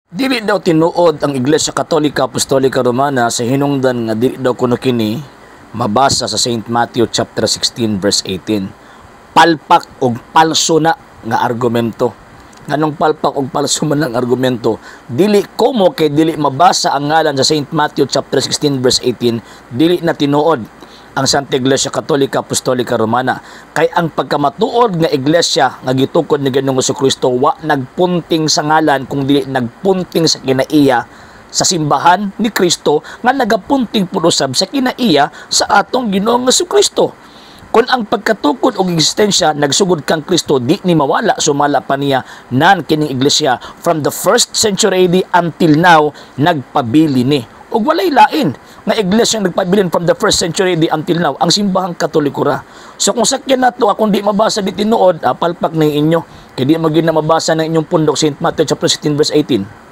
Dili daw tinuod ang Iglesia Katolika Apostolika Romana sa hinungdan nga dili daw kuno kini mabasa sa St. Matthew chapter 16 verse 18. Palpak og palso na nga argumento. Nganong palpak og palso man ang argumento? Dili komo kay dili mabasa ang ngalan sa St. Matthew chapter 16 verse 18, dili na tinuod ang Santa Iglesia Katolika Apostolika Romana. Kay ang pagkamatuod nga iglesia nga gitukod ni Ginoong Kristo, wa nagpunting sa ngalan kung dili nagpunting sa kinaiya sa simbahan ni Kristo nga nagapunting pud usab sa kinaiya sa atong Ginoong Kristo. Kung ang pagkatukod og eksistensya nagsugod kang Kristo, di ni mawala sumala pa niya nan kining iglesia from the first century AD until now nagpabili ni. Ug walay lain nga iglesia ang nagpabilin from the first century AD until now, ang Simbahang Katoliko ra. So kung sakyan nato akong di mabasa di tinuod, palpak ning inyo. Kay di man gyud na mabasa ng inyong pundok St. Matthew chapter 16 verse 18.